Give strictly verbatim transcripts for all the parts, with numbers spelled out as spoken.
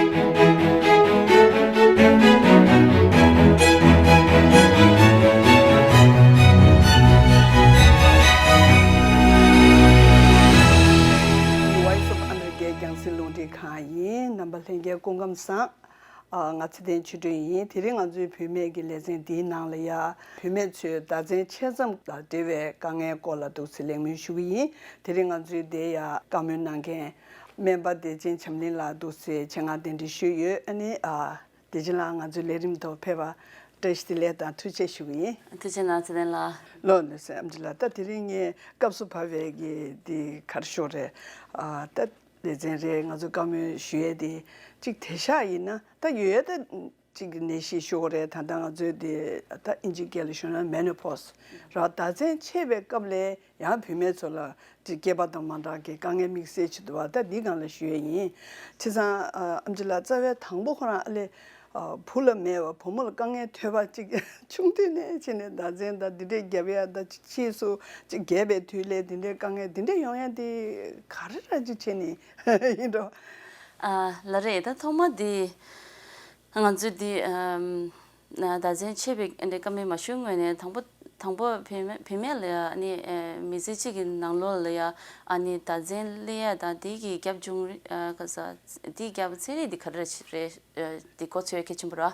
Voice of America རྒྱང་སྲིང་རླུང་འཕྲིན་ཁང་ཡིན། རྣམ་པ་ལྷན་རྒྱས་སྐུ་ཁམས་བཟང་། ཨ། ང་ཚེ་བརྟན་ཆོས་སྒྲོན་ཡིན། དེ་རིང་ང་ཚོའི་བུད་མེད་ཀྱི་ལེ་ཚན་འདིའི་ནང་ལ་ཡ། བུད་མེད་ཚོའི་ཟླ་མཚན་ཆད་མཚམས་དང་འབྲེལ་བའི་དཀའ་ངལ་སྐོར་ལ་འདུག་སེ་གླེང་མོལ་ཞུ་གི་ཡིན། དེ་རིང་ང་ཚོའི་འདིར་ཡ་བཀའ་མོལ་གནང་མཁན་སྨན་པ་བདེ་ཆེན་བྱམས་གླིང་ལགས་འདུག་སེ་ཆེད་མངགས་གདན་འདྲེན་ཞུས་ཡོད། ཨ་ནི། ཨ། བདེ་ཆེན་ལགས་ང་ཚོའི་ལས་རིམ་ཐོག་ཕེབས་པར་བཀྲ་ཤིས་བདེ་ལེགས་དང་ཐུགས་རྗེ་ཆེ་ཞུ་གི་ཡིན། ཐུགས་རྗེ་གནང་ཚེ་བརྟན་ལགས། ལགས་ལགས་སེ་ཨེམ་ཆི་ལགས། ད་དེ་རིང་ངས་སྐབས་སུ་བབས་པའི་གི་འདི་ག་རེ་ཞུ་དགོས་རེད། ཨ། ད། ལེ་ཚན་རེ་ང་ཚོས་བཀའ་མོལ་ཞུ་ཡས་དེ་གཅིག་དེང་སང་ཡིན་ན་ད་ཡོད་ཡ་ད་གཅིག་ནད་གཞི་ཤོར་རེད། ད་ལྟ་ང་ཚོའི་དེ་ད་ཨིན་ཇིའི་སྐད་ལ་ཞུ་ན་མེ་ནོ་པོ་སི་ར། ཟླ་མཚན་ཆད་པའི་སྐབས་ལ་ཡང་བུད་མེད་ཚོ་ལ་དེ་སྐྱེས་པ་དང་མ་འདྲ་གི་དཀའ་ངལ་དམིགས་བསལ་ཅིག་འདུག་བ། ད་འདི་སྒང་ལ་ཞུ་ཡས་ཡིན། བྱས་ཙང་ཨ་ཨེམ་ཆི་ལགས་རྩ་བའི་དང་པོ་ཁོ་རང་ཨ་ལས། ཨ། བུ་ལ་མེད་པ་བུ་མོ་ལ་དཀའ་ངལ་ཐོས་པ་གཅིག་ཆུང་དུས་ནས་བྱས་ནས་ཟླ་མཚན་དང་འདི་འདྲས་རྒྱབ་ཡ་ད་ཕྱིས་སུ་གཅིག་རྒས་པའི་དུས་ལ་འདི་འདྲས་དཀའ་ངལ་འདི་འདྲས་ཡོང་ཡ་འདི་ག་རེ་ར་གཅིག་བྱས་ནས་ཡིན་འགྲོ། ཨ། ལགས་རེད། ད་ཐོག་མ་འདི་ང་ཚོས་འདི་ཨམ་ཟླ་མཚན་ཆད་པའི་འདི་བཀའ་མོལ་མ་ཞུ་སྔོན་ནས་དང་པོ་དང་པོ་བུད་མེད་བུད་མེད་ལ་ཡ་ཨ་ནི་ཨ་མི་ཚེ་གཅིག་གི་ནང་ལོགས་ལ་ཡ་ཨ་ནི་ཟླ་མཚན་སླེབས་ཡ་དང་འདི་གི་རྒྱབ་ལྗོངས་རིགས་ཨ་ག་ས་འདི་རྒྱབ་ཚན་རིག་འདི་ག་རེ་རེད། ཨ་འདི་གོ་ཚོད་གལ་ཆེན་པོ་ར།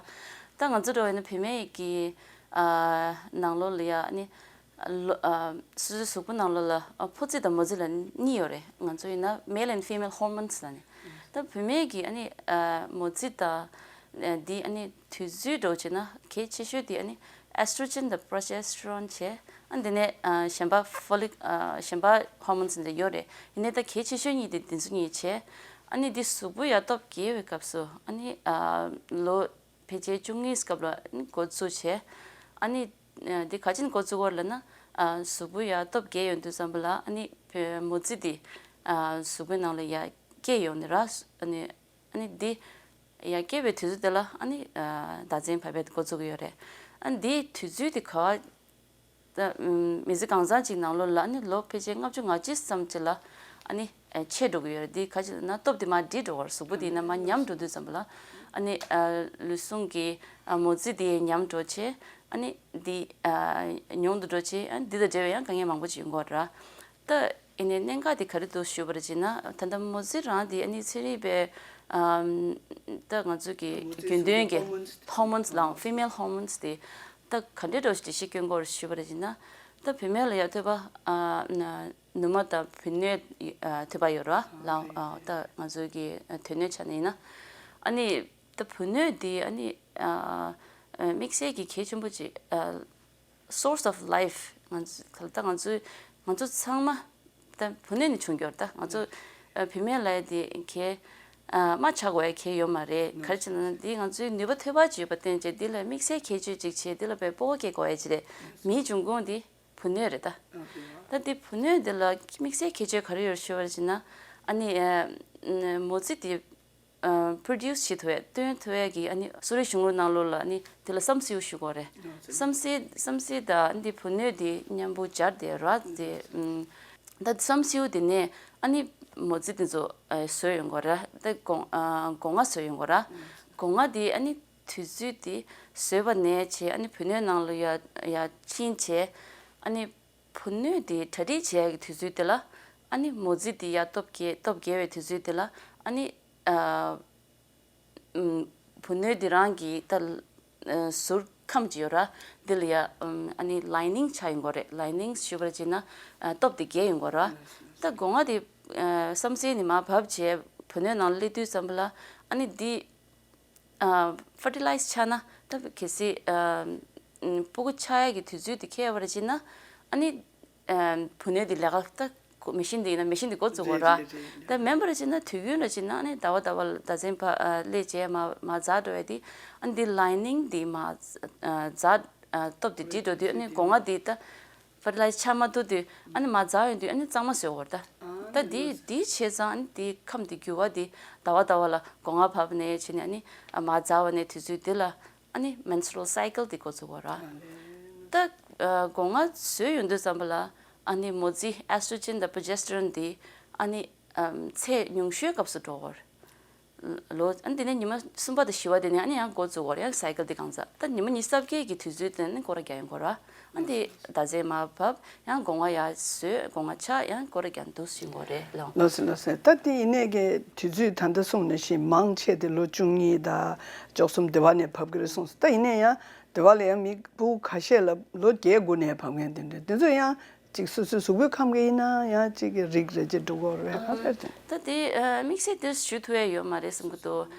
ད་ང་ཚོ་འདྲ་བོ་ཡིན་ན་བུད་མེད་ཀྱི་ཨ་ནང་ལོགས་ལ་ཡ་ཨ་ནི་ལོ་ཨ་སོ་སོའི་གཟུགས་པོ་ནང་ལོགས་ལ་ཨ་ཕོ་རྩེ་དང་མོ་རྩེ་ལ་གཉིས་ཡོད་རེད། ང་ཚོ་ཡིན་ན་male and female hormones ལབ་ནས། ད་བུད་མེད་ཀྱི་ཨ་ནི་ཨ་མོ་རྩེ་དང་ཨ་འདི་ཨ་ནི་དུས་ཚོད་འདྲ་བོ་བྱས་ན་གལ་ཆེ་ཤོས་དེ་ཨ་ནི་estrogen དང་progesterone བྱས། ཨ་འདི་ནས་ཨ་གཞན་པ་follic ཨ་གཞན་པ་hormones འདི་ཡོད་རེད། ཡིན་ནའི་ད་གལ་ཆེ་ཤོས་གཉིས་དེ་འདི་ཚོ་གཉིས་བྱས། ཨ་ནི་འདི་གཟུགས་པོ་ཡར་སྟོབས་རྒྱས་པའི་སྐབས་སུ་ཨ་ནི་ཨ་ལོ་ཕལ་ཆེར་བཅུ་གཉིས་སྐབས་ལ་ཨ་ནི་འགོ་བཙུགས་བྱས། ཨ་ནི་ཨ་འདི་ག་ཅིན་འགོ་བཙུགས་པ་ལབ་ན། ཨ་གཟུགས་པོ་ཡར་སྟོབས་རྒྱས་ཡོང་དུས་ཙམ་པ་ལ་ཨ་ནི་བུ་མོ་རྩེ་འདི་ཨ་གཟུགས་པོའི་ནང་ལ་ཡར་སྐྱེས་ཡོང་ནས་ར། ཨ་ནི་ཨ་ནི་འདི་ཡར་སྐྱེས་པའི་དུས་ཚོད་དེ་ལ་ཨ་ནི་ཨ་ཟླ་མཚན་བབས་པའི་འགོ་བཙུགས་ཀྱི་ཡོད་རེད། ཨ་ནི་འདིའི་དུས་ཚོད་དེ་ག་བ། ད་ཨམ་མི་ཚེ་གང་ཚང་གཅིག་ནང་ལོགས་ལ་ཨ་ནི་ལོ་ཕལ་ཆེར་ལྔ་བཅུ་ང་གཅིག་ཙམ་ཅིག་ལ་ཨ་ནི་ཨ་ཆད་འགྲོ་གི་ཡོད་རེད། འདི་ག་ཅི་ལབ་ན་སྟོབས་དེ་མར་འགྲིབ་འགྲོ་བར་གཟུགས་པོ་དེ་ཡིན་ན་མར་ཉམས་འགྲོ་དུས་ཙམ་པ་ལ་ཨ་ནི་ཨ་ལུས་ཟུངས་ཀྱི་ཨ་མོ་རྩེ་དེ་ཉམས་འགྲོ་བྱས། ཨ་ནི་འདི་ཨ་ཉུང་དུ་འགྲོ་བྱས། ཨ་ནི་འདི་དང་འབྲེལ་བའི་ཡང་དཀའ་ངལ་མང་པོ་ཅིག་ཡོང་གི་ཡོད་རེད། ད་ཡིན་ནའི་གནད་འགག་དེ་ག་རེ་འདུག་ཞུས་པ་རེད་ཅེ་ན། ད་ལྟ་མོ་རྩེ་རང་དེ་ཨ་ནི་ཚན་རིག་པས་ཨམ་ད་ང་ཚོ་གི་རྒྱུན་ལྡན་གྱི་hormones ལའང་female hormones དེ་ད་ག་འདྲའི་འདྲ་བོ་ཞིག་འགྲེལ་བཤད་སྐྱོན་དགོས་རེད་ཞུས་པ་རེད་ཅེ་ན། ད་བུད་མེད་ལ་ཡ་ཐོས་པ་ཨ་ན་ནུ་མ་དང་བུ་སྣོད་ཨ་ཐོས་པ་ཡོད་རེད་བ། ལའང་ཨ་ད་ང་ཚོ་གི་ཨ་དོན་སྣོད་ཆ་ནས་ཡིན་ན། ཨ་ནི་ད་བུ་སྣོད་དེ་ཨ་ནི་ཨ་ཨ་དམིགས་བསལ་གྱི་གལ་ཆེན་པོ་ཅིག་ཨ་source of life ང་ཚོ་ད་ལྟ་ང་ཚོ་ང་ཚོ་ཚང་མ་ད་བུ་སྣོད་ནས་བྱུང་གི་ཡོད་རེད། ད་ང་ཚོ་ཨ་བུད་མེད་ལབ་ཡ་དེ་གལ་ཨ་མ་ཆགས་དགོས་ཡ་གལ་ཡོད་མ་རེད། ག་རེ་བྱས་ན་འདི་ང་ཚོའི་ནུས་པ་ཐོས་པ་ཅིག་ཡོད་པ་བརྟེན་བྱས་འདི་ལ་དམིགས་བསལ་ཁྱད་ཆོས་ཅིག་བྱས་འདི་ལ་དཔེ་སྤོ་བོ་སྐྱེ་དགོས་ཡ་ཅིག་རེད། མིའི་འབྱུང་ཁུངས་འདི་བུ་སྣོད་རེད་ད། ད་འདི་བུ་སྣོད་འདི་ལ་དམིགས་བསལ་ཁྱད་ཆོས་ག་རེ་ཡོད་ཞུ་བ་ཅིག་ན། ཨ་ནི་ཨ་མོ་རྩེ་འདི་ཨ་produce བྱེད་ཐུབ་ཡ་བཏོན་ཐུབ་ཡ་གི་ཨ་ནི་གསོ་རིག་གཞུང་ལུགས་ནང་ལོགས་ལ་ཨ་ནི་དེ་ལ་བསམ་སེའུ་ཞུ་དགོས་རེད། བསམ་སེ་བསམ་སེ་དང་ཨ་ནི་བུ་སྣོད་དེ་མཉམ་པོ་སྦྱར་ཏེ་ར་དེ་ཨམ་ད་བསམ་སེའུ་དེ་ནས་ཨ་ནི་མོ་རྩེ་དེ་ཚོ་ཨ་བཟོས་ཡོང་དགོས་ར། ད་སྒོ་ཨ་སྒོ་ང་བཟོས་ཡོང་དགོས་ར། སྒོ་ང་དེ་ཨ་ནི་དུས་ཚོད་དེ་བཟོས་པ་ནས་བྱས་ཨ་ནི་བུ་སྣོད་ནང་ལ་ཡ་ཡ་ཕྱིན་བྱས་ཨ་ནི། བུ་སྣོད་དེ་གྲ་སྒྲིག་བྱེད་ཡག་གི་དུས་ཚོད་དེ་ལ་ཨ་ནི་མོ་རྩེ་དེ་ཡར་སྟོབས་རྒྱས་སྟོབས་རྒྱས་པའི་དུས་ཚོད་དེ་ལ་ཨ་ནི་ཨ་ཨམ་བུ་སྣོད་དེ་རང་གི་ད་ཨ་ཟུར་ཁམས་ཅིག་ཡོད་ར། འདི་ལ་ཡ་ཨམ་ཨ་ནི་lining ཆགས་ཡོང་གི་རེད། lining ཞུ་བ་བྱས་ན་ཨ་སྟོབས་དེ་རྒྱས་ཡོང་གི་རེད། ད་སྒོ་ང་དེ་ཨ་བསམ་སེའུ་ནས་མར་བབས་བྱས་བུ་སྣོད་ནང་སླེབས་དུས་ཙམ་པ་ལ་ཨ་ནི་འདི། ཨ་fertilize ཆགས་ན་ད་གལ་སྲིད་ཨ་ཨམ་སྤུ་གུ་ཆགས་ཡག་གི་དུས་ཚོད་དེ་འཁེལ་བ་རེད་ཅེ་ན། ཨ་ནི་ཨ་བུ་སྣོད་དེ་ལས་ཀ་ད་མེ་ཤིན་དེ་ཡིན་ན་མེ་ཤིན་དེ་འགོ་བཙུགས་དགོས་ར། རེད་རེད་རེད། ད་མིན་པ་རེད་ཅེ་ན་དུས་རྒྱུན་རེད་ཅེ་ན་ཨ་ནི་ཟླ་བ་ཟླ་བ་ལ་ཟླ་མཚན་ཕ་ཨ་སླེབས་རྗེས་མ་མ་འཛག་འགྲོ་ཡ་དེ་ཨ་ནི་འདི་lining དེ་མ་ཨ་འཛག་ཨ་སྟོབས་དེ་འགྲིབ་འགྲོ་དུས་ཨ་ནི་སྒོ་ང་དེ་ད། fertilize ཆགས་མ་ཐུབ་དུས་ཨ་ནི་མར་འཛག་ཡོང་དུས་ཨ་ནི་གཙང་མ་བཟོས་དགོས་རེད་ད། ད་འདི་འདི་བྱས་ཙང་ཨ་ནི་འདི་ཁམས་འདི་འགྱུར་བ་འདི་ཟླ་བ་ཟླ་བ་ལ་སྒོ་ང་བབས་ནས་བྱས་ནས་ཨ་ནི་མར་འཛག་པ་ནས་དུས་ཚོད་འདི་ལ་ཨ་ནི་menstrual cycle འདི་འགོ་ཚུགས་པ་རེད། ད་སྒོ་ང་བཟོས་ཡོང་དུས་ཙམ་པ་ལ་ཨ་ནི་མོ་རྩེ་estrogen དང་progesterone འདི་ཨ་ནི་ཚད་ཉུང་ཤོས་སྐབས་སུ་འགྲོ་གི་རེད། ལོ་ཨ་ནི་དེ་ནས་ཉི་མ་གསུམ་པ་དང་བཞི་པ་དེ་ནས་ཨ་ནི་ཡང་འགོ་བཙུགས་པ་རེད། ཡང་སའི་ཀལ་དེ་གང་ཚ་ད་ཉི་མ་ཉི་ཤུ་རྩ་བརྒྱད་ཀྱི་དུས་ཚོད་དེ་ནི་སྐོར་ར་རྒྱག་ཡོང་གོ་ར། ཨ་ནི་ཟླ་ཚེས་མར་བབས། ཡང་སྒོ་ང་ཡར་བཟོས། སྒོ་ང་ཆགས། ཡང་སྐོར་ར་རྒྱག་འདུག་ཞུ་གོ་རེད་ལགས། ལགས་སོ་ལགས་སོ། ད་དེ་ཡིན་ནས་ཀྱི་དུས་ཚོད་ད་ལྟ་གསུངས་ནས་ཤིང་མང་ཆེ་དེ་ལོ་བཅུ་གཉིས་དང་བཅུ་གསུམ་དེ་བ་ནས་བབས་ཀྱི་རེད་གསུངས་སོ། ད་ཡིན་ནས་ཡང་དེ་བ་ལ་ཡང་མི་སྤུ་གུ་ཁ་ཤས་ལ་ལོ་བརྒྱད་དགུ་ནས་བབས་མཁན་དེ་འདྲ་དེ་ཚོ་ཡང་། གཅིག་སོ་སོའི་གཟུགས་པོའི་ཁམས་ཀྱི་ཡིན་ན་ཡང་གཅིག་གི་རིགས་རེད་ཅེས་འགྲོ་གི་རེད། ཧ་ལས་ཏེ། ད་དེ་དམིགས་བསལ་དེར་ཞུ་ཐུབ་ཡ་ཡོད་མ་རེད་བསམ་གི་འདུག་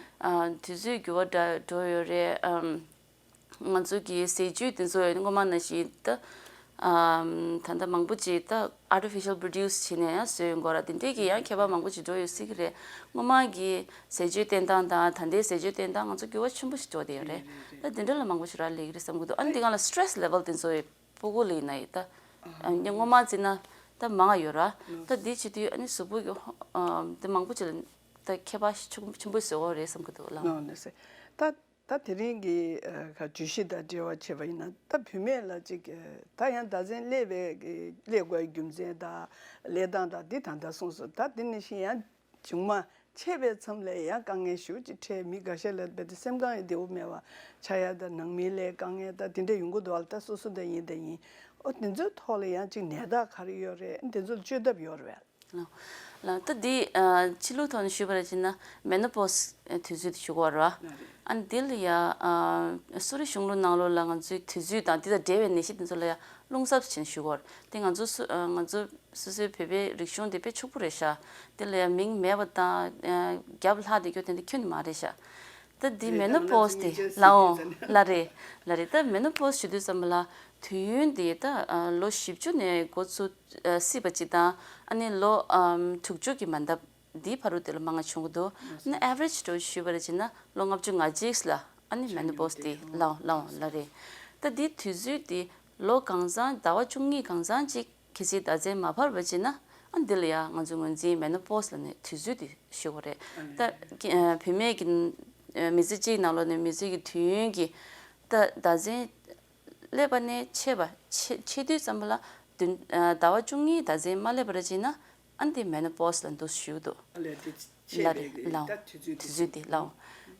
དུས་ཚོད་འགྱུར་བ་འདྲ་འགྲོ་ཡོད་རེད། ང་ཚོ་གི་ཟས་བཅུད་དེ་ཚོ་སྔོན་མ་ནང་བཞིན་ད་ད་ལྟ་མང་པོ་ཅིག་ད་artificial produce བྱས་ནས་ཡང་བཟོས་ཡོང་གི་རེད། དེ་འདྲས་ཀྱི་ཡང་ཁྱད་པར་མང་པོ་ཅིག་འགྲོ་ཡོད་སྲིད་ཀྱི་རེད། སྔོན་མ་གི་ཟས་བཅུད་བསྟེན་སྟངས་དང་ད་ལྟའི་ཟས་བཅུད་བསྟེན་སྟངས་ང་ཚོ་འགྱུར་བ་ཆེན་པོ་ཞིག་འགྲོ་བསྡད་ཡོད་རེད། ད་དེ་འདྲ་ལ་མང་པོ་ཞིག་རག་ལས་ཀྱི་རེད་བསམ་གི་འདུག་ཨ་ནི་དེ་གང་ལ་stress level དེ་ཚོ་སྤུ་གུ་ལ་ཡིན་ན་ཡིན་ད། ཨ་ནི་སྔོན་མ་བརྩིས་ན་ད་མང་ང་ཡོད་ར། ད་འདི་བྱེད་དུས་ཨ་ནི་གཟུགས་པོ་གི་ཧོ་ཨ་འདི་མང་པོ་ཅིག་ལ་ད་ཁྱད་པར་ཆེན་ཆེན་པོ་བཟོ་གི་རེད་བསམ་གི་འདུག་ལགས། ནོ་ནེ་སེ། ད་ད་དེ་རིང་གི་ཨ་ག་བརྗོད་གཞི་དང་འབྲེལ་བ་བྱས་པ་ཡིན་ན་ད་བུད་མེད་ལ་ཅིག་ཨ་ད་ཡང་ཟླ་མཚན་སླེབས་པའི་གི་སླེབས་དགོས་རྒྱུ་མཚན་དང་སླེབས་སྟངས་དང་འདི་ད་ལྟ་གསུངས་སོང་། ད་འདི་ནང་བཞིན་ཡང་། བྱུང་མ་ཆད་པའི་མཚམས་ལ་ཡང་དཀའ་ངལ་ཞེ་པོ་ཅིག་འཕྲད། མི་འགའ་ཤས་ལ་རྦད་དེ་སེམས་ཁམས་ཡང་བདེ་པོ་མེད་པ་ཆགས་ཡ་དང་ནང་མི་ལ་དཀའ་ངལ་དང་དེ་འདྲ་ཡོང་གི་འདུག་བ། ད་སོ་སོ་དང་ཡིན་དང་ཡིན། ཨོ་དེ་ཚོའི་ཐོག་ལ་ཡང་ཅིག་ནད་རྟགས་ག་རེ་ཡོད་རེད། དེ་ཚོ་ལ་བཅོས་ཐབས་ཡོད་རེད་པས། ལགས། ལགས། ད་འདི་ཨ་ཕྱི་ལུགས་ཐོག་ནས་ཞུས་པ་རེད་ཅེ་ན་མེ་ནོ་པོ་སི་དུས་ཚོད་དེ་ཞུ་གི་ཡོད་རེད་པ། ཨ་ནི་འདི་ལ་ཡ་ཨ་གསོ་རིག་གཞུང་ལུགས་ནང་ལོགས་ལ་ང་ཚོའི་དུས་ཚོད་དང་འདི་དང་འབྲེལ་བའི་ནད་གཞི་དེ་ཚོ་ལ་ཡ་རླུང་ཚབས་ཆེན་ཞུ་གི་ཡོད་རེད། དེ་ང་ཚོ་སུ་ཨ་ང་ཚོ་སོ་སོའི་བོད་པའི་རིག་གཞུང་དེ་དཔེ་ཕྱུག་པོ་རེད་ཤག་དེ་ལ་ཡང་མིང་མེད་པ་དང་ཨ་རྒྱབ་ལྷག་བསྡད་རྒྱུ་དེ་འདྲ་ཁྱོན་ནས་མ་རེད་ཤག་ད་འདི་རེད། མེ་ད་ནོ་ང་པོ་སི་ཚོ་དེ་ཉིན་ལའོ་ཆ་ལ་རེད། ལ་རེད། ད་མེ་ནོ་པོ་སི་ཞུ་དུས་ཙམ་པ་ལ་དུས་ཡུན་དེ་ད་ཨ་ལོ་བཞི་བཅུ་ནས་འགོ་ཚུགས་ཨ་སྲིད་པ་ཅིག་དང་ཨ་ནི་ལོ་ཨམ་དྲུག་ཅུ་གི་མ་འདབ་འདིའི་བར་དུ་དེ་ལ་མང་ང་བྱུང་གི་འདུག་ཨ་ནི་ཨེ་ཝ་རེཇ་འདྲ་བོ་ཞུས་པ་རེད་ཅེ་ན་ལོ་ལྔ་བཅུ་ང་གཅིག་ལ་ཨ་ནི་མེ་ནོ་པོ་སི་དེ་ལའོ་ལའོ་ལ་རེད། ད་འདི་དུས་ཚོད་དེ་ལོ་གང་ཚང་ཟླ་བ་བཅུ་གཉིས་གང་ཚང་ཅིག་གལ་སྲིད་ཟླ་མཚན་མ་བབས་པ་བྱས་ན་ཨ་འདི་ལ་ཡང་ང་ཚོ་ངོས་འཛིན་མེ་ནོ་པོ་སི་ལ་ནི་དུས་ཚོད་དེ་ཞུ་དགོས་རེད། ད་ཨ་བུད་མེད་ཀྱི་མི་ཚེ་གཅིག་ནང་ལོགས་ནས་མི་ཚེ་གི་དུས་ཡུན་གྱི་ད་ཟླ་མཚན་སླེབས་པ་ནས་ཆད་པ་ཆད་ཆད་དུས་ཙམ་པ་ལ་བདུན་ཟླ་བ་བཅུ་གཉིས་ཟླ་མཚན་མ་སླེབས་པ་རེད་བྱས་ན་ཨ་འདི་མེ་ནོ་པོ་སི་ལ་འདུག་ཞུ་འདུག་ཨ་ལས་དེ་ཆད་ལ་པའི་རེད་གི་ལའོ་ད་དུས་ཚོད་དུས་ཚོད་དེ་ལའོ།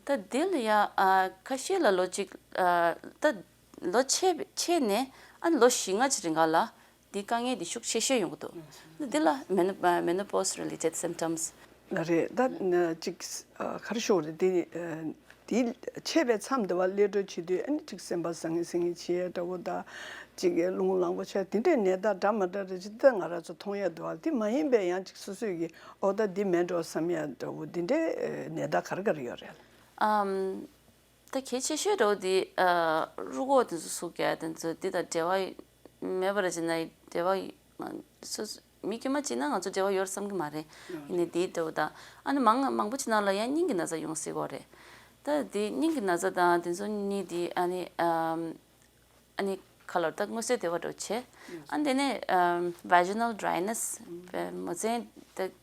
ད་འདི་ལ་ཡང་ཨ་ཁ་ཤས་ལ་ལོ་གཅིག་ཨ་ད་ལོ་ཆད་ཆད་ནས་ཨ་ལོ་བཞི་ལྔ་ཅིག་རིང་ག་ལ་འདི་དཀའ་ངལ་འདི་ཤུགས་ཆེ་ཤོས་ཡོང་གི་འདུག་འདི་ལ་མེ་ནོ་མེ་ནོ་པོ་སི་རི་ལེ་ཊེཌ་སིམ་ཊམ་སི་ལ་རེད། ད་ཅིག་ག་རེ་ཞུ་དགོས་རེད། འདི་འདི་ཆད་པའི་མཚམས་འདི་བ་སླེབས་འགྲོ་བྱེད་དུས་ཨ་ནི་ཅིག་སེམས་པ་ཟང་ངེ་ཟིང་ངེ་བྱེད་ཡ་འདྲ་བོ་དང་ཅིག་རླུང་ལངས་པོ་ཆགས་དེ་འདྲའི་ནད་རྟགས་འདྲ་མ་འདྲ་རེ་ཅིག་ད་ང་རང་ཚོ་མཐོང་ཡ་འདུག་བ། དེ་མ་ཡིན་པའི་ཡང་ཅིག་སོ་སོས་ཀྱི་ཨོ་ད་འདི་མེད་འགྲོ་བསམ་ཡ་འདྲ་བོ་དེ་འདྲའི་ནད་རྟགས་ག་རེ་ག་རེ་ཡོད་རེད། ཨམ། ད་གལ་ཆེ་ཤོས་འདྲ་བོ་དེ་ཨ་རུས་ཁོག་དེ་ཚོ་ཟུག་རྒྱག་དེ་ཚོ་དེ་དང་འབྲེལ་བ་མེད་པ་རེད་ཅེ་ན་འབྲེལ་བ་སོ་སོ་མི་དཀྱུས་མ་བྱས་ན་ང་ཚོ་འབྲེལ་བ་ཡོད་བསམ་གྱི་མ་རེད། ཡིན་ནའི་དེའི་འདྲ་བོ་དང་ཨ་ནི་མང་མང་པོ་ཅིག་ནང་ལ་ཡང་སྙིང་གི་ན་ཚ་ཡོང་སྲིད་གོ་རེད། ད་དེ་སྙིང་གི་ན་ཚ་དང་དེ་ཚོ་གཉིས་དེ་ཨ་ནི་ཨམ། ཨ་ནི་ཁ་ལོར་ད་མངོན་གསལ་དོད་པོ་འདྲ་བྱས། ཨ་དེ་ནས་ཨམ་བྷ་ཇི་ནལ་ཌ་རའི་ནེ་སི་མོ་མཚན་ད་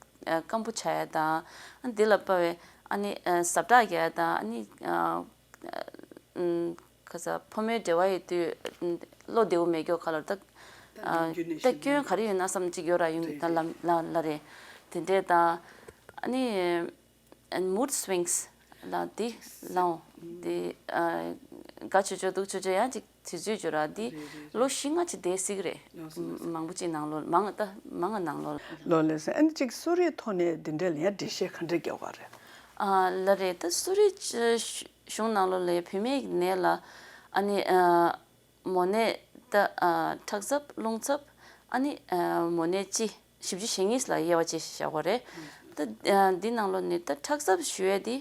སྐམ་པོ་ཆགས་ཡ་དང་ཨ་འདི་ལ་དཔག་པའི་ཨ་ནི་ཟབ་དྲག་རྒྱག་ཡ་དང་ཨ་ནི་ཨ་ཨམ་ཁ་ས་ཕོ་མོའི་འབྲེལ་བ་ཡོད་དུས་བློ་བདེ་པོ་མེད་རྒྱུ་ཁ་ལོར་ད་ཨ་ད་སྐྱོན་ག་རེ་ཡོད་ན་བསམ་གཅིག་ཡོད་ར་ཡོང་གི་ད་ལམ་ལ་ལ་རེད། དེ་འདྲས་དང་ཨ་ནི། And mood swings ལ་འདི་ལའོ། འདི་ཨ་དགའ་ཆོ་ཆོ་སྡུག་ཆོ་ཆོ་ཡང་ཅིག་དུས་ཚོད་འགྱུར་ར་འདི་ལོ་བཞི་ལྔ་ཅིག་བསྡད་སྲིད་ཀྱི་རེད། མང་པོ་ཅིག་ནང་ལོགས་མང་ད་མང་ང་ནང་ལོགས་ལ། ལོ་ལགས་སོ། ཨ་ནི་ཅིག་གསོ་རིག་ཐོག་ནས་འདི་འདྲ་ལ་ཡང་འགྲེལ་བཤད་ག་འདྲ་རྒྱག་པ་རེད། ཨ་ལ་རེད། ད་གསོ་རིག་གཞུང་ནང་ལོགས་ལ་བུད་མེད་ཀྱི་ནད་ལ་ཨ་ནི་ཨ། མོ་ནད་ད་ཨ་ཁྲག་འཛག་རླུང་འཚབ་ཨ་ནི་ཨ་མོ་ནད་སྤྱི་བཞི་བཅུ་ཞེ་གཉིས་ལ་དབྱེ་བ་ཕྱེ་བཞག་གོ་རེད། ད་ཨ་འདི་ནང་ལོགས་ནས་ད་ཁྲག་འཛག་ཞུ་ཡས་འདི་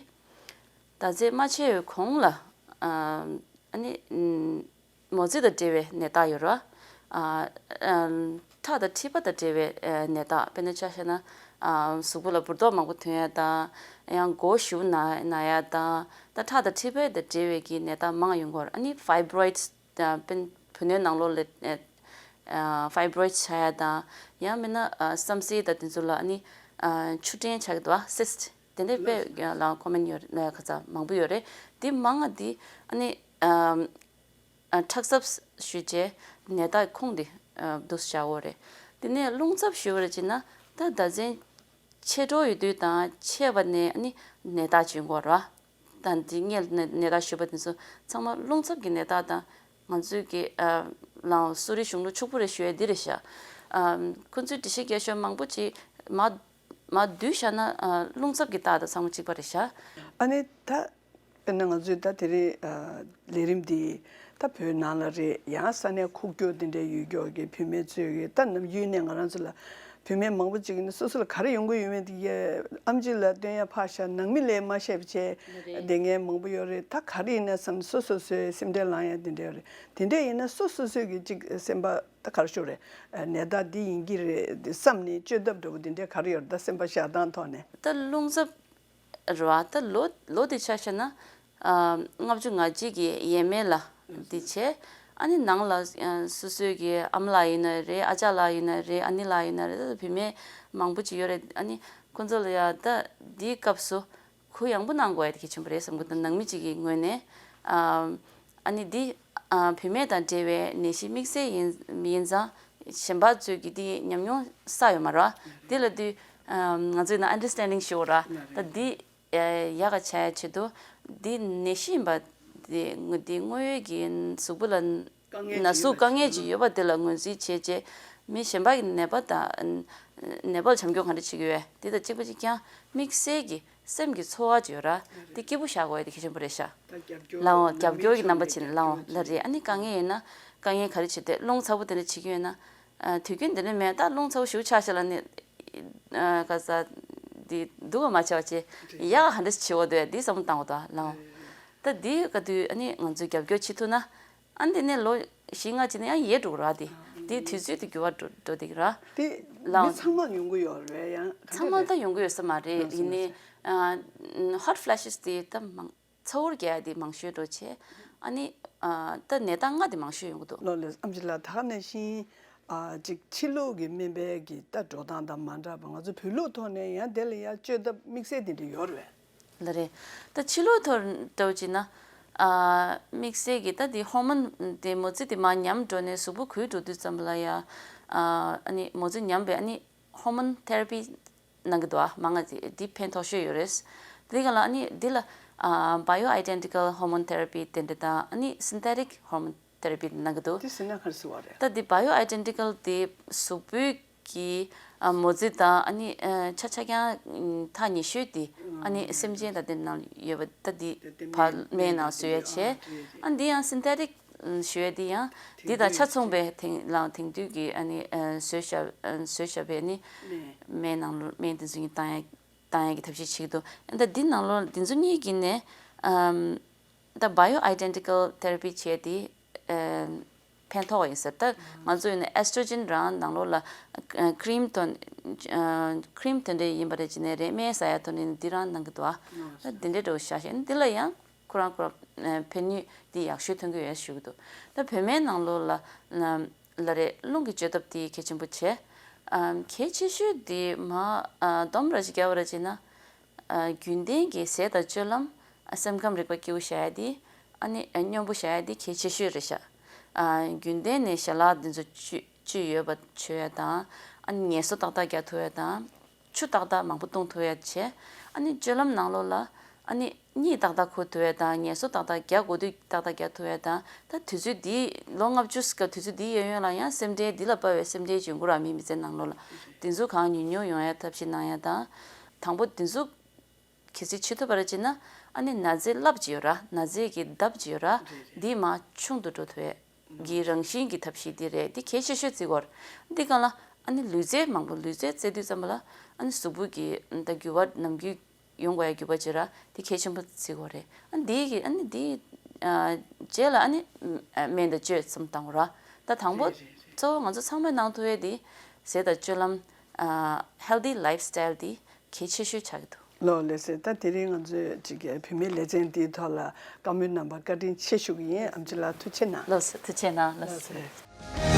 ཟླ་ཚེས་མ་ཆད་པའི་གོང་ལ་ཨ་ཨ་ནི་ཨམ་མོ་རྩིས་དང་འབྲེལ་བའི་ནད་རྟགས་ཡོད་རེད་བ། ཨ་ཨམ་ཁྲག་དང་མཁྲིས་པ་དང་འབྲེལ་བའི་ཨ་ནད་རྟགས། དཔེར་ན་ཆ་བཞག་ན་ཨ་གཟུགས་པོ་ལ་འབུར་ཏོག་མང་པོ་ཐོན་ཡ་དང་ཡང་མགོ་ཞིབ་ན་ན་ཡ་དང་ད་ཁྲག་དང་མཁྲིས་པ་དང་འབྲེལ་བའི་གི་ནད་རྟགས་མང་ཡོང་གི་ཡོད་རེད། ཨ་ནི་ཕའི་བྷ་རོ་ཡིཌ་དང་དཔེར་ན་བུ་སྣོད་ནང་ལོགས་ལ་ཨ་ཕའི་བྷ་རོ་ཡིཌ་ཆགས་ཡ་དང་ཡང་མིན་ན་ཨ་བསམ་སེལ་དང་དེ་ཚོ་ལ་ཨ་ནི་ཨ་ཆུ་ཕྲན་ཆགས་ཀྱི་འདུག་བ། སིསྚ་དེ་འདྲའི་དཔེ་ལ་ཁོ་མེན་ཡོད་ལ་ཁ་ཚ་མང་པོ་ཡོད་རེད། དེ་མང་ང་དེ་ཨ་ནི་ཨ་ཨ་ཁྲག་འཛག་ཞུས་བྱས་ནད་རྟགས་ཁུངས་དེ་ཨ་འདུག་བཞག་གོ་རེད། དེ་ནས་རླུང་འཚབ་ཞུས་པ་རེད་ཅེ་ན་ད་ཟླ་མཚན་ མཆེད་གྲོགས་ཡོད་དུས་དང་མཆེད་པ་ནས་ཨ་ནི་ནད་རྟགས་བྱུང་གོ་ར། དང་དེ་སྔོན་ནས་ནད་རྟགས་ཞུས་པ་དེ་ཚོ་ཚང་མ་རླུང་འཚུབ་ཀྱི་ནད་རྟགས་དང་། ང་ཚོའི་གི་ཨ་ལའང་གསོ་རིག་གཞུང་ལུགས་ཕྱུག་པོ་རེད་ཞུ་ཡ་འདི་རེད་ཤག་ཨ་ཁོང་ཚོའི་འགྲེལ་བཤད་རྒྱག་ཤོག་མང་པོ་ཅིག་མ་མ་བསྡུས་བཞག་ན་ཨ་རླུང་འཚུབ་ཀྱི་རྟགས་དང་ཚང་མ་གཅིག་པ་རེད་ཤག་ཨ་ནི་ད་དཔེར་ན་ང་ཚོའི་ད་དེ་རིང་ཨ་ལས་རིམ་འདི་ད་བོད་ནང་ལ་རེད། ཡང་ས་གནས་ཁུག་ཀྱོག་དེ་འདྲའི་ཡུལ་ཀྱོག་གི་བུད་མེད་ཚོས་གི་ད་ནམ་རྒྱུན་ནས་ང་རང་ཚོ་ལ་བུད་མེད་མང་པོ་ཅིག་ནི་སོ་སོ་ལ་ག་རེ་ཡོང་གི་ཡོད་མེད་དེ་ཨེམ་ཆི་ལ་སྟོན་ཡ་ཕར་བཞག་ནང་མི་ལ་མ་བཤད་པ་བྱས་བསྡད་མཁན་མང་པོ་ཡོད་རེད། ད་ག་རེ་ཡིན་ན་བསམ་སོ་སོ་སོའི་སེམས་ཁྲལ་ལངས་ཡ་དེ་འདྲ་ཡོད་རེད། དེ་འདྲ་ཡིན་ན་སོ་སོ་སོའི་གི་ཅིག་སེམས་པ་ད་ག་རེ་ཞུ་རེད། ནད་རྟགས་འདི་ཡིན་གྱི་རེད་བསམ་ནས་བཅོས་ཐབས་འདྲ་པོ་དེ་འདྲ་ག་རེ་ཡོད་རེད། ད་སེམས་པ་བཞག་སྟངས་ཐོག་ནས། ད་རླུང་འཚུབ་རེད་བ། ད་ལོ་ལོ་དེ་ཆ་བཞག་ན་ཨ་ལྔ་བཅུ་ང་གཅིག་གི་ཡས་མས་ལ་འདི་བྱས། ཨ་ནི་ནང་ལ་ཨ་སོ་སོའི་གི་ཨ་མ་ལགས་ཡིན་ན་རེད། ཨ་ཅག་ལགས་ཡིན་ན་རེད། ཨ་ནེ་ལགས་ཡིན་ན་རེད། ད་བུད་མེད་མང་པོ་ཅིག་ཡོད་རེད། ཨ་ནི་ཁོང་ཚོ་ལ་ཡ་ད་འདིའི་སྐབས་སུ་གུ་ཡངས་པོ་གནང་དགོས་ཡ་དེ་གལ་ཆེན་པོ་རེད་བསམ་གི་འདུག་ནང་མི་གཅིག་གི་ངོས་ནས། ཨ་ཨ་ནི་འདི་ཨ་བུད་མེད་དང་འབྲེལ་བའི་ནད་གཞི་དམིགས་བསལ་ཡིན་ཡིན་ཙང་གཞན་པ་ཚོས་ཀྱི་འདི་ཉམས་མྱོང་བསགས་ཡོད་མ་རེད་བ། འདི་ལ་དུས་ཨ་ང་ཚོས་ན་ཨན་ཌར་སི་ཊན་ཌིང་ཞུ་བ་ར། ད་འདི་ཡག་ག་བྱ་ཡ་ཆེད་དུ་འདི་ནད་གཞི་ཡིན་པ་འདི་འདི་དངོས་ཡོད་ཀྱི་གཟུགས་པོ་ལ་དཀའ་ངལ་ན་ཟུག་དཀའ་ངལ་ཅིག་ཡོད་པ་དེ་ལ་ངོས་འཛིན་བྱས་རྗེས་མི་གཞན་པ་གི་ནད་པ་དང་ནད་པ་ལ་བྱམས་སྐྱོང་ག་འདྲ་བྱེད་ཀྱི་ཡོད་དེ་དང་གཅིག་པ་གཅིག་རྐྱང་དམིགས་བསལ་གྱི་སེམས་ཀྱི་ཚོར་བ་ཅིག་ཡོད་ར། དེ་སྐྱིད་པོ་བཞག་དགོས་ཡ་དེ་གལ་ཆེན་པོ་རེད་ཤག་ལའོ་རྒྱབ་སྐྱོར་གྱི་རྣམ་པ་བྱས་ནས་ལའོ་ལ་རེད། ཨ་ནི་དཀའ་ངལ་ཡོད་ན་དཀའ་ངལ་ག་རེ་བྱེད་དེ་རླུང་ཚ་པོ་དེ་འདྲ་བྱེད་ཀྱི་ཡོད་ན་དུས་རྒྱུན་དེ་འདྲ་མེད། ད་རླུང་ཚ་པོ་ཞེ་པོ་ཆགས་ཤག་ལ་ནི་ག་ས་འདི་སྡུག་པ་མ་བྱས་པ་བྱས་ཡག་ག་འདྲ་བྱེད་འོ་དེ་འདི་བསམ་བློ་བཏང་འོ་ད་ལའོ། ད་འདི་ག་དུས་ཨ་ནི་ང་ཚོས་རྒྱབ་སྐྱོར་བྱེད་ཐུབ་ན། ཨ་འདི་ནས་ལོ་བཞི་ལྔ་ཅིག་ནས་ཡང་ཡལ་འགྲོ་གི་ར། དེ་དེའི་དུས་ཚོད་དེ་འགྱུར་བ་འགྲོ་འགྲོ་བསྡད་ཀྱི་ར། དེ་ལའོ། མི་ཚང་མ་ཡོང་གི་ཡོད་རེད་ཡང་། ཚང་མ་ད་ཡོང་གི་ཡོད་ས་མ་རེད། ཡིན་ནའི་ཧོ་ཊི་ཕི་ལེ་ཤི་སི་དེ་ད་མང་ཚ་བོར་རྒྱག་ཡ་དེ་མང་ཤོས་འགྲོ་བྱས། ཨ་ནི་ད་ནད་རྟགས་ལྔ་དེ་མང་ཤོས་ཡོང་གི་འདུག་ལོ་ལེ་ཨམ་ཆི་ལགས། ད་ག་ནང་བཞིན་ཅིག་ཕྱི་ལུགས་ཀྱི་སྨན་པའི་གི་ད་འགྲོ་སྟངས་དང་མ་འདྲ་བ་ང་ཚོ་བོད་ལུགས་ཐོག་ནས་ཡང་དེ་ལ་ཡང་བཅོས་ཐབས་དམིགས་བསལ་དེ་འདྲ་ཡོད་རེད། ལ་རེད། ད་ཕྱི་ལོགས་ཐོག་འདྲ་བོ་བྱས་ན། ཨ་དམིགས་བསལ་གྱི་ད་དེ་ཧོར་མོན་དེ་མོ་རྩིས་དེ་མར་ཉམས་འགྲོ་ནས་གཟུགས་པོ་འགུལ་འགྲོ་དུས་ཙམ་པ་ལ་ཡ། ཨ་ནི་མོ་རྩིས་ཉམས་པས་ཨ་ནི་ཧོར་མོན་ཐེ་ར་པི་གནང་གི་འདུག་ཨ་མང་ང་དེ་དེ་ཕན་ཐོགས་ཤོས་ཡོད་རེད། དེ་ག་ལ་ཨ་ནི་དེ་ལ་ཨ་bio identical hormone therapy དེ་འདྲ་དང་ཨ་ནི་synthetic hormone therapy དེ་གནང་གི་འདུག་དེ་ཟེར་ན་ག་རེ་ཟེར་བ་རེད། ད་དེ་bio identical དེ་གཟུགས་པོའི་གི་ཨ་མོ་རྩིས་དང་ཨ་ནི་ཨ་ཆ་ཆ་རྐྱང་ཐག་ཉེ་ཤོས་དེ་ཨ་ནི་སེམས་ཅན་དང་དེ་ནང་ཡོད་པ་ད་དེ་ཕར་སྨན་ནང་བཟོ་ཡ་བྱས། ཨ་འདི་ཡང་synthetic ཞུ་ཡ་དེ་ཡང་དེ་དང་ཆ་མཚུངས་པའི་དེང་ལའང་དེང་དུས་ཀྱི་ཨ་ནི་ཨ་བཟོས་བཞག་ཨ་བཟོས་བཞག་པའི་ཨ་ནི་སྨན་ནང་ལོ་སྨན་དེ་ཚོ་གཉིས་བཏང་ཡ་བཏང་ཡ་གི་ཐབས་ཤེས་བྱེད་ཀྱི་འདུག་ཨ་ད་འདི་ནང་ལོ་དེ་ཚོ་གཉིས་ཀྱི་ནས་ཨམ། ད་bio identical therapy བྱས་ཏེ་ཨ་ཕན་ཐོགས་ཡིན་ཟེར། ད་ང་ཚོ་ཡིན་ན་ཨེ་སི་ཊྲོ་ཇེན་རང་ནང་ལོགས་ལ་ཨ་ཀི་རིམ་དང་ཨ་ཀི་རིམ་དེ་འདྲ་ཡིན་པ་རེད་ཅེ་ནས་རེད། སྨན་ཟ་ཡ་ཐོག་ནས་འདི་རང་གནང་གི་འདུག་ཨ་ད་འདི་འདྲའི་འགྲོ་བཞག་ཤེ་འདི་ལ་ཡང་ཁོ་རང་ཁོ་རང་ཨ་ཕན་ནུས་འདི་ཡག་ཤོས་ཐོན་གི་ཡོད་ཞུ་གི་འདུག་ད་བོད་སྨན་ནང་ལོགས་ལ་ལ་རེད། རླུང་གི་བཅོས་ཐབས་འདི་གལ་ཆེན་པོ་བྱས། ཨ་གལ་ཆེ་ཤོས་འདི་མ་ཨ་སྡོམ་ར་ཅིག་བརྒྱབ་པ་རེད་ཅེ་ན། ཨ་རྒྱུན་ལྡན་གྱི་ཟས་དང་སྤྱོད་ལམ། ཨ་སེམས་ཁམས་རིག་པ་སྐྱིད་པོ་བྱ་ཡ་དེ། ཨ་ནི་ཨ་སྙོམས་པོ་བྱ་ཡ་དེ་གལ་ཆེ་ཤོས་རེད་ཤག་ཨ་རྒྱུན་ལྡན་ནས་ཞལ་ལག་འདི་ཚོ་བཅུད་བཅུད་ཡོད་པ་མཆོད་ཡ་དང་། ཨ་ནི་ངལ་གསོ་ཏག་ཏག་རྒྱག་ཐུབ་ཡ་དང་། ཆུ་ཏག་ཏག་མང་པོ་བཏུང་ཐུབ་ཡ་བྱས། ཨ་ནི་སྤྱོད་ལམ་ནང་ལོགས་ལ་ཨ་ནི་གཉིད་ཏག་ཏག་ཁུག་ཐུབ་ཡ་དང་། ངལ་གསོ་ཏག་ཏག་རྒྱག་དགོས་དུས་ཏག་ཏག་རྒྱག་ཐུབ་ཡ་དང་། ད་དུས་ཚོད་འདི་ལོ་ལྔ་བཅུ་སྐབས་དུས་ཚོད་འདི་ཡོད་ཡོད་ལ་ཡང་སེམས་ཁྲལ་འདི་ལ་དཔག་པའི་སེམས་ཁྲལ་ཅིག་ཡོང་གི་ར། མི་མི་ཚེ་ནང་ལོགས་ལ་འདི་ཚོ་གང་ཉུང་ཉུང་ཡོང་ཡ་ཐབས་ཤེས་གནང་ཡ་དང་། དང་པོ་འདི་ཚོ་གལ་སྲིད་བྱེད་ཐུབ་པ་རེད་ཅེ་ན། ཨ་ནི་ན་ཚའི་རླབས་ཅིག་ཡོད་ར། ན་ཚའི་གི་ལྡབ་ཅིག་ཡོད་ར། རེད་རེད། འདི་མར་ཆུང་དུ་འགྲོ་ཐུབ་ཡས་གི་རང་བཞིན་གྱི་ཐབས་ཤེས་འདི་རེད། འདི་གལ་ཆེ་ཤོས་བརྩི་དགོས་རེད། འདི་གང་ལ་ཨ་ནི་ལུས་རྩལ་མང་པོ་ལུས་རྩལ་རྩེ་དུས་ཙམ་པ་ལ་ཨ་ནི་གཟུགས་པོ་གི་ད་འགྱུར་བ་ནམ་རྒྱུན་ཡོང་དགོས་ཡ་འགྱུར་བ་ཅིག་ར། འདི་གལ་ཆེན་པོ་བརྩི་དགོས་རེད། ཨ་འདི་གི་ཨ་ནི་འདི་ཨ་རྗེས་ལ་ཨ་ནི་སྨན་དང་བཅོས་ཙམ་བཏང་དགོས་ར། ད་དང་པོ་རེད་རེད་རེད། གཙོ་བོ་ང་ཚོ་ཚང་མས་གནང་ཐུབ་ཡས་འདི་ཟས་དང་སྤྱོད་ལམ་ཨ་healthy lifestyle འདི་གལ་ཆེ་ཤོས་ཆགས་ཀྱི་འདུག་ལགས་ལགས་སེ། ད་དེ་རིང་ང་ཚོས་ཅིག་བུད་མེད་ལེ་ཚན་འདིའི་ཐོག་ལ་བཀའ་མོལ་གནང་བར་བཀའ་དྲིན་ཆེ་ཞུ་གི་ཡིན། ཨེམ་ཆི་ལགས་ཐུགས་རྗེ་གནང་། ལགས་སོ། ཐུགས་རྗེ་གནང་། ལགས་ལགས་སོ། སེ།